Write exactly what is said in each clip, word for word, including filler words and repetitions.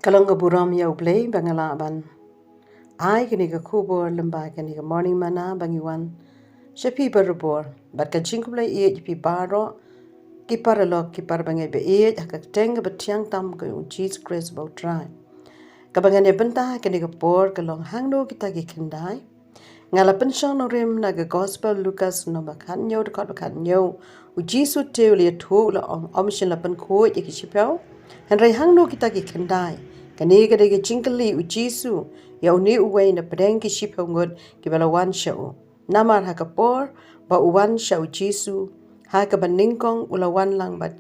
Ka long ka burom ïa U Blei ba nga lah ban ai kane ka khubor lyngba kane ka Morning Manna ba ngi wan sha phi barabor. Bad ka jingkhublei ïa phi baroh ki paralok ki parabangeit ba ïeit ha ka kyrteng kaba thiang tam ka U Jisu Khrist ba U Trai. Kaba ngan ïa bynta ha kane ka por ka long hangno kita ki khyndai. Nga la pynshong nongrim na ka Gospel Lukas lynnong ba khathynñiew, dkhot ba khathynñiew. U Jisu te u la ïathuh u la ong, ym shym la pynkhuid ïa ki shiphew. Hynrei hangno kita ki khyndai? Kane ka dei ka jingkylli U Jisu ïa une uwei na pdeng ki shiphew ngut kiba la wan sha u. Namar ha ka por ba u wan sha U Jisu ha kaba nyngkong u la wan lang bad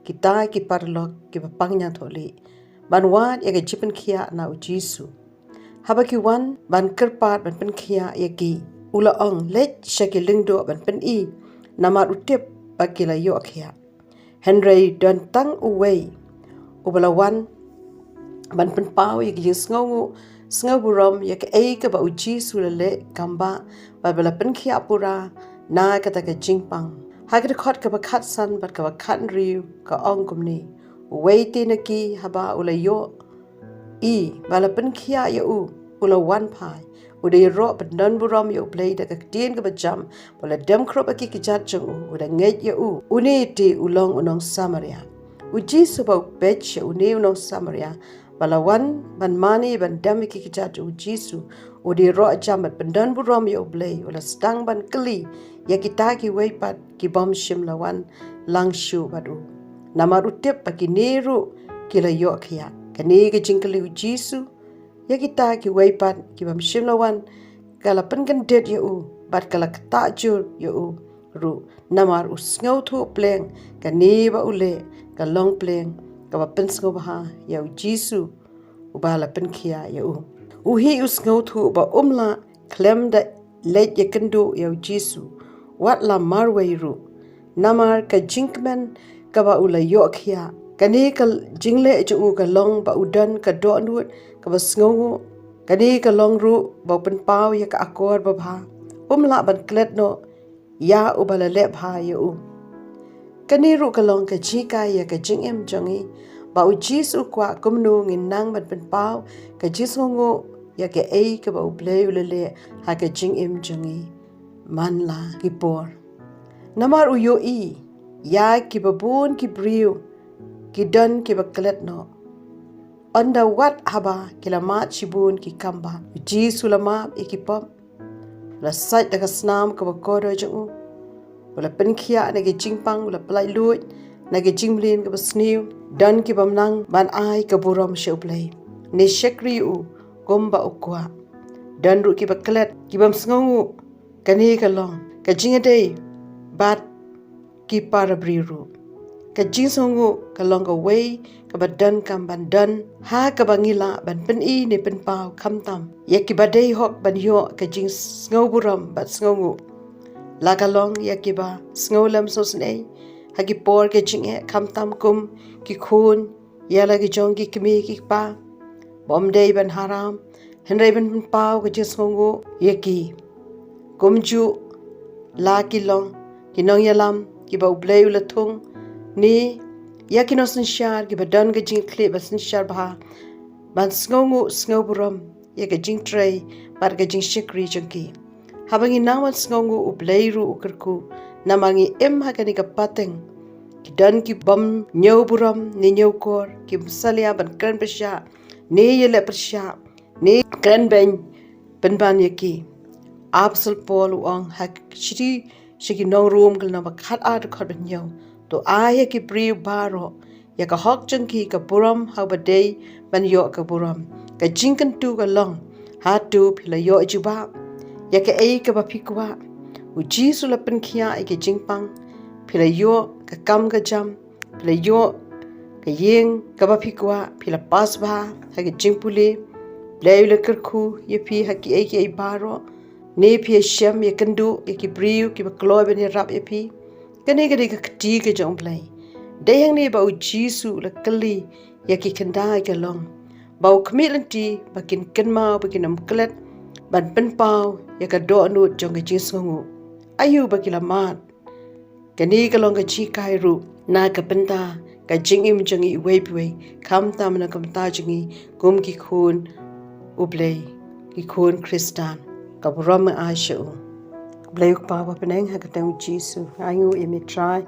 kita ki paralok kiba pang ñiangthohlieh ban wad ïa ka jingpynkhiah na U Jisu. Haba ki wan ban kyrpad ban pynkhiah ïa ki, u la ong, leit sha ki lyngdoh ban pyni, namar u tip ba ki la ïoh khiah. Hynrei don tang uwei uba la wan ban pynpaw ïa ka jingsngewnguh, sngew burom ïa kaei kaba U Jisu u la leh, kam ba, ba, ba la pynkhiah pura na kata ka jingpang. Ha ka dkhot kaba khatsan bad kaba khathynriew ka ong kumne, uwei te na ki haba u la ïoh i ba la pynkhiah ïa u, u la wan phai, u da ïaroh ban don burom ïa U Blei da ka ktien kaba jam, ba la dem khrup ha ki kjat jong u, u da ngeit ïa u. Une te u long u nong Samaria. U Jisu ba u peit sha une u nong Samaria ba la wan ban mane ban dem ha ki kjat jong U Jisu, u da ïaroh jam bad pyndon burom ïa U Blei, u la sdang ban kylli ïa kita kiwei pat ki bym shym la wan lang shuh bad u, namar u tip ba kine ruh ki la ïoh khiah. Kane ka jingkylli U Jisu ïa kita kiwei pat ki bym shym la wan ka la pynkyndit ïa u bad ka la ktah jur ïa u ruh, namar u sngewthuh pleng kane ba u leh ka long pleng kaba pynsngewbha ïa U Jisu uba la pynkhiah ïa u. U hi u sngewthuh ba um lah khlem da leit ïakynduh ïa U Jisu wat la marwei ruh. Namar ka jingkmen kaba u la ïoh khiah, kane ka jingleh jong u ka long ba u don ka dohnud kaba sngewnguh. Kane ka long ruh ba u pynpaw ïa ka akor babha, um lah ban klet noh ïa uba la leh bha ïa u. Kane ruh ka long ka jinghikai ïa ka jingim jong ngi, ba U Jisu u kwah kumno ngin nang ban pynpaw ka jingsngewnguh ïa kaei kaba U Blei u la leh ha ka jingim jong ngi man la ki por. Namar u ïohi ïa kiba bun ki briew ki don kiba klet noh. Ynda wat haba ki la mad shibun ki kam bha. U Jisu u la map ïa ki pop, u la sait da ka snam kaba kordor jong u, u la pynkhiah na ki jingpang, u la pyllait luid na ki jingmlien kaba sniew. Don ki bym nang ban ai ka burom sha U Blei ne shakri u kumba u kwah. Don ruh kiba klet, ki bym sngewnguh. Kane ka long ka jingïadei bad ki para briew ruh. Ka jingsngewnguh ka long kawei kaba donkam ban don ha kaba ngi lah ban pyni ne pynpaw, khamtam ïa kiba dei hok ban ïoh ka jingsngewburom bad sngewnguh. La ka long ïa kiba sngewlem sngewsynei ha ki por ka jingeh, khamtam kum ki khun ïa la ki jong ki kmie ki kpa, bym dei ban haram, hynrei ban pynpaw ka jingsngewnguh ïa ki. Kumjuh la ki long ki nongïalam kiba U Blei u la thung, ne ïa ki nongsynshar kiba don ka jingkhleh ba synshar bha ban sngewnguh sngewburom ïa ka jingtrei bad ka jingshakri jong ki. Haba ngi nang ban sngewnguh, U Blei ruh u kyrkhu, namar ngi im ha kane ka pateng. Ki don ki bym ñiewburom ne ñiewkor, ki bym salia ban kren pyrshah ne ïaleh pyrshah ne kren beiñ pynban ïa ki. Apostol Paul u ong ha ka shithi sha ki nong Rom ka lynnong ba khatar, dkhot ba hynñiew, to ai ha ki briew baroh ïa ka hok jong ki ka burom ha uba dei ban ïoh ka burom. Ka jingkyntu ka long, hato phi la ïoh jubab ïa kaei kaba phi kwah? U Jisu u la pynkhiah ïa ka jingpang. Phi la ïoh ka kam ka jam? Phi la ïoh ka ïing kaba phi kwah? Phi la pass bha ha ka jingpule? U Blei u la kyrkhu ïa phi ha kiei kiei baroh? Ne phi ïashem ïakynduh ïa ki briew kiba kloi ban ïarap ïa phi? Kane ka dei ka kti ka jong U Blei. Dei hangne ba U Jisu u la kylli ïa ki khyndai, ka long ba u khmih lynti ba kin kynmaw ba kin ym klet ban pynpaw ïa ka dohnud jong ka jingsngewnguh. Aïu ba ki la mad? Kane ka long ka jinghikai ruh na ka bynta ka jingim jong ngi iwei pa iwei, khamtam na ka bynta jong ngi kum ki khun U Blei, ki khun Khristan. Ka burom ngi ai sha u. Blei u Kpa ba ha bneng, ha ka kyrteng U Jisu ngi ainguh ïa me Trai,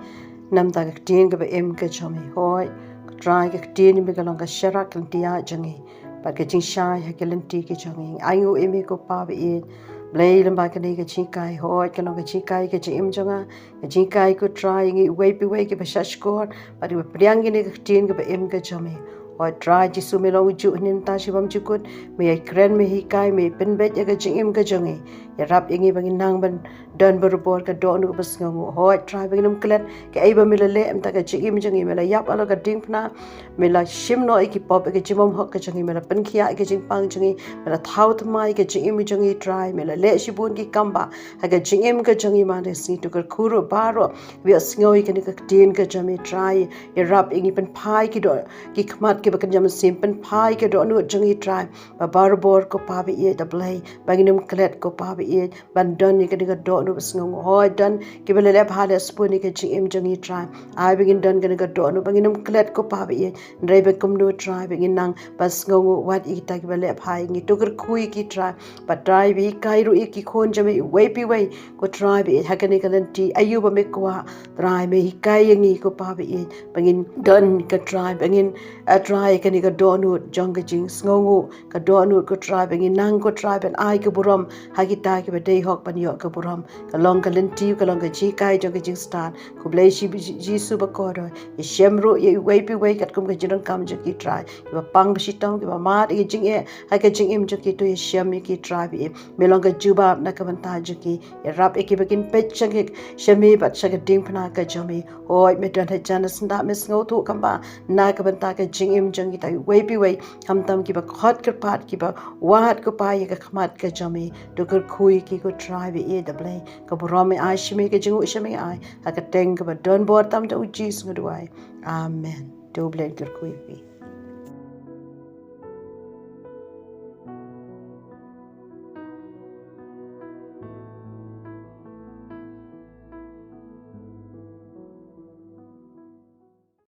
namar ka ktien kaba im ka jong me. Hooid ko Trai, ka ktien jong me ka long ka sharak lynti jong ngi, bad ka jingshai ha ka lynti ka jong ngi. Ainguh ïa me ko Pa ba ïeit. Blei, lem bad kane ka jinghikai, hooid ka long ka jinghikai ka jingim jong nga, ka jinghikai ko Trai ïa ngi iwei pa iwei kiba shahshkor bad kiba pdiang ïa kane ka ktien kaba im ka jong me. Hooid Trai Jisu, me long ujuh hynnin mynta shibun jukut, me ïakren, me hikai, me pynbeit ïa ka jingim ka jong ngi. Ïarap ïa ngi ba ngin nang ban don barabor ka dohnud ba sngewnguh. Hooid Trai, ba ngin ym klet kaei ba me la leh mynta ka jingim jong ngi. Me la ïap halor ka diengphna, me la shim noh ïa ki pop, ïa ka jingbymhok ka jong ngi, me la pynkhiah ïa ka jingpang jong ngi, me la thaw thymmai ïa ka jingim jong ngi Trai. Me la leh shibun ki kambah ha ka jingim ka jong ngi man ka sngi. To kyrkhu ruh baroh kiba ïohsngew ïa kane ka ktien ka jong me Trai. Ïarap ïa ngi, pynphai ki doh, ki khmat kiba kynja mynsiem, pynphai ka dohnud jong ngi Trai, ba barabor ko Pa ba ïeit, da Blei, ba ngin ym klet ko Pa ba ïeit, ban don ïa kane ka dohnud ba sngewnguh. Hooid, don kiba la leh bha leh sbun ïa ka jingim jong ngi Trai. Ai ba ngin don kane ka dohnud ba ngin ym klet ko Pa ba ïeit, hynrei ba kumno Trai ba ngin nang ban sngewnguh wat ïa kita kiba leh bha ïa ngi. To kyrkhu ïa ki Trai, bad Trai ba hikai ruh ïa ki khun jong me iwei pa iwei ko Trai ba ïeit, ha kane ka lynti aïu ba me kwah Trai, me hikai ïa ngi ko Pa ba ïeit, ba ngin don ka Trai, ba ngin, ah, Trai, kane ka dohnud jong ka jingsngewnguh, ka dohnud ko Trai ba ngin nang ko Trai ban ai ka burom ha kita kiba dei hok ban ïoh ka burom. Ka long ka lynti, ka long ka jinghikai jong ka jingstad. Khublei shi Ji-, Jisu ba kordor. Ïashem ruh ïa iwei pa iwei katkum ka jingdonkam jong ki Trai, kiba pang ba shitom, kiba mad ïa ka jingeh ha ka jingim jong ki. To ïashem ïa ki Trai ba ïeit, me long ka jubab na ka bynta jong ki. Ïarap ïa ki ba kin peit sha ka, sha me bad sha ka diengphna ka jong me. Hooid, me don hajan, me sngewthuh, me sngewthuh kamba na ka bynta ka jingim jong kita iwei pa iwei, khamtam kiba khot kyrpad, kiba wad ko Pa ïa ka khmat ka jong me. To kyrkhu ïa ki ko Trai ba ïeit, da Blei, ka burom ngi ai sha me, ka jingnguh sha me ngi ai, ha ka kyrteng kaba don bor tam jong U Jisu nga duwai. Amen. To Blei kyrkhu ïa phi.